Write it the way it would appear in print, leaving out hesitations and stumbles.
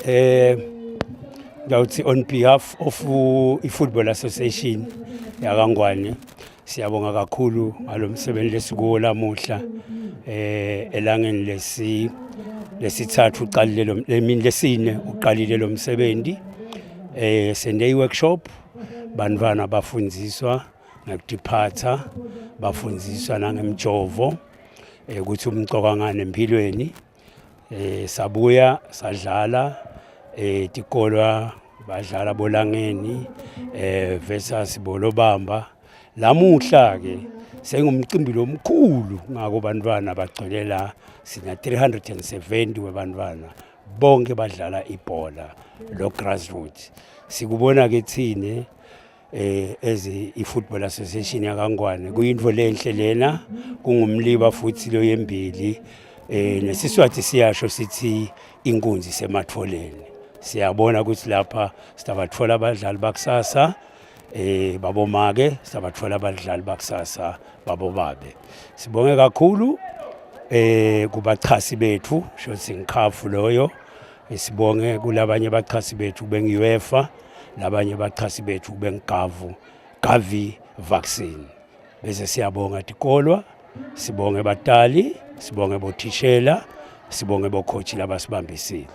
Eh ngawuthi on behalf of i-Football Association yakaNgwane, siyabonga kakhulu ngalomsebenzi lesikuwo lamuhla elangeni lesi lesithathu uqalile lo lemini lesine uqalile lo msebenzi. Sende i-workshop, bantwana bafundziswa ngekutiphatha, bafundziswa nangemjovo ukuthi umcoka ngani empilweni. Sabuya sadlala tikolwa, badlala bolangeni versus bolobamba. Lamuhla ke sengumcimbi lomkhulu ngako bantwana bagcwele la, sina 370 webantwana bonke badlala ibhola lo grassroots. Sikubona ke thine ezi i-Football Association yakaNgwane kuyinto lenhle lena, kungumliba futhi lo yembili. Nesiswati siyasho sithi inkunzi sematfoleni. Siyabona ukuthi lapha sitabatfola abadlali bakusasa babomake, sitabatfola abadlali bakusasa babobabe. Sibonge kakhulu kubachasi bethu, shothi ngikhafu loyo. Sibonge kulabanye abachasi bethu bengi-UEFA, labanye abachasi bethu bengigavu Gavi vaccine. Bese siyabonga tikolwa, sibonge batali, sibonge bothishela, sibonge bocoach labasibambisile.